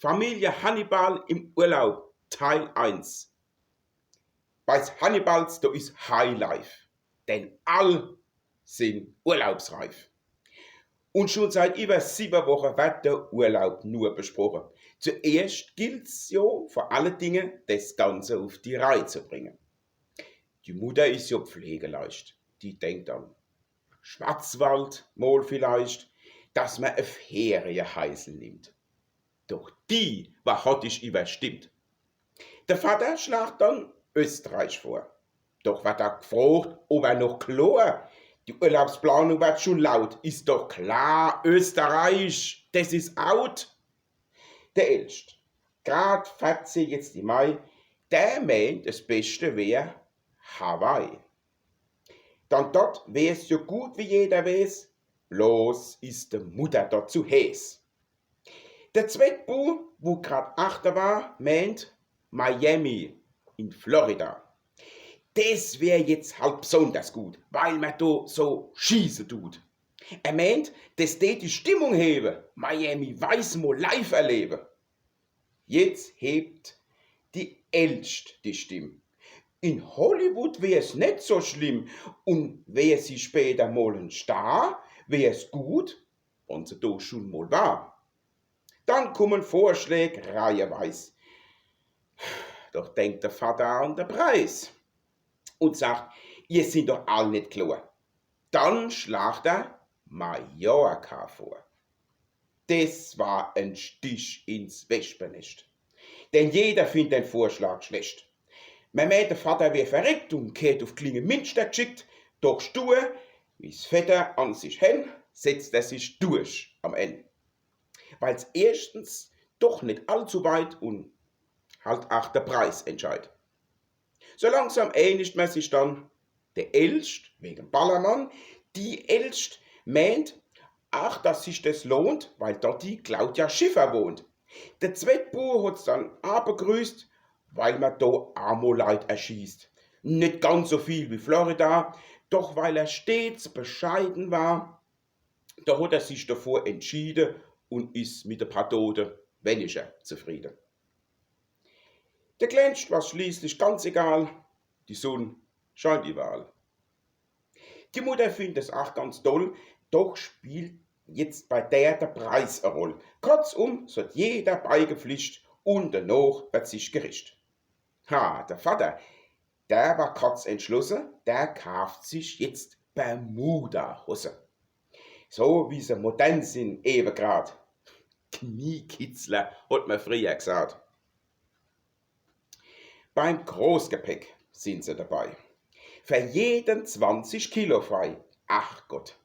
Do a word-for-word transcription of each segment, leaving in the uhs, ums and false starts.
Familie Hannibal im Urlaub, Teil eins. Beis Hannibals, do is Highlife, denn all sin urlaubsreif. Un schun seit iwwer siwwe Woche werd de Urlaub nur besproche. Zuerscht gilt's jo vor alle Dinge, des Ganze uf die Reih zu bringe. Die Mutter is jo pflegeleicht, die denkt an Schwarzwald mol vielleicht, dass mer e Ferieheisel nimmt. Doch die war hottisch iwwerstimmt. De Vatter schlacht dann Österreich vor. Doch werd er gfrocht, ob er noch klor, die Urlaubsplanung werd schun laut. Is doch klar, Österreich, des is out. De Elscht, grad verzeh jetzt im Mai, der meent, es Beschte wär Hawaii. Dann dort wär's jo gut, wie jeder weeß, bloß is de Mutter dort zu heeß. De zwett Bu, wu grad achte war, meent Miami in Florida. Des wär jetzt halt bsonders gut, weil mer do so schieße dut. Er meent, des dät die Stimmung hewe, Miami Vice mol live erlewe. Jetzt hebt die Elscht die Stimm. In Hollywood wär's net so schlimm, un wär sie später mol en Star, wär's gut, wann se do schun mol war. Dann kummen Vorschläg reiheweis. Doch denkt de Vatter an de Preis un sagt: Ihr sin doch all net klor. Dann schlacht er Mallorca vor. Des war en Stich ins Wespenescht. Denn jeder findt den Vorschlag schlecht. Mer meent, de Vatter wär verreckt un gheert uf Klingemünster gschickt, doch stur, wie's Vetter an sich hen, setzt er sich durch am Enn. Weil's erschtens doch net allzu weit un halt ach de Preis entscheid. So langsam eenigt mer sich dann, de Elscht wege Ballermann, die Elscht meent ach, dass sich des lohnt, weil dort die Claudia Schiffer wohnt. De zwett Bu hot's dann ach begrüßt, weil mer do armo Leit erschießt. Net ganz so viel wie Florida, doch weil er stets bescheiden war, do hot er sich devor entschiede un is mit e paar Tote weniger zufriede. De Klenscht war's schließlich ganz egal, die Sunn scheint iwwerall. Die Mutter findt es ach ganz toll, doch spielt jetzt bei der de Preis e Roll. Kurzum, s hot jeder beigepflicht un denoch werd sich gericht. Ha, de Vatter, der war kurz entschlosse, der kaaft sich jetzt Bermuda-Hosse. So wie se modern sin, ewe grad. Kniekitzler, hot mer frieher gsaat. Beim Großgepäck sin se dabei. Fer jeden zwanzig Kilo frei. Ach Gott,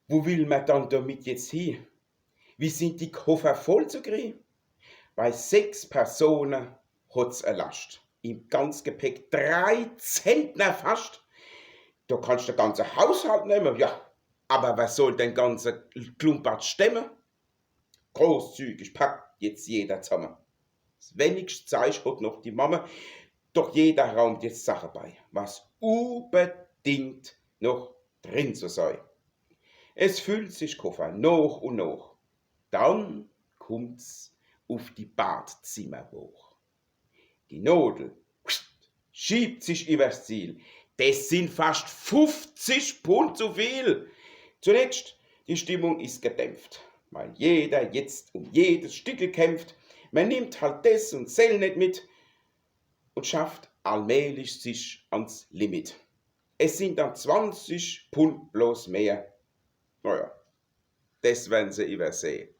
wo will mer dann domit jetzt hie? Wie sin die Koffer voll zu krie? Bei sechs Persone hot's e Lascht. Im Ganzgepäck drei Zentner fascht. Do kannst de ganze Haushalt nemme, ja. Awwer wer soll den ganze Klumpatsch stemme? Großzügig packt jetzt jeder zamme. S wenigst Zeich hot noch die Mamme, doch jeder raumt jetzt Sache bei, was unbedingt noch drin zu sei. Es füllt sich Koffer noch un noch. Dann kummt's uf die Badzimmerwooch. Die Nodel schiebt sich iwwers Ziel. Des sin fascht fuffzig Pund zu viel. Zunächst, die Stimmung is gedämpft, weil jeder jetzt um jedes Stickel kämpft. Mer nimmt halt des un sell net mit un schafft allmählich sich ans Limit. Es sin dann zwanzig Pund bloß mehr. Naja, des wern se iwwerseh.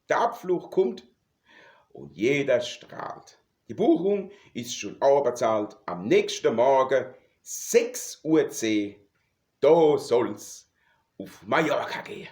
De Abflug kummt un jeder strahlt. Die Buchung is schun abbezahlt. Am nächschte Morge, sechs Uhr zeh, do soll's uf Mallorca geh.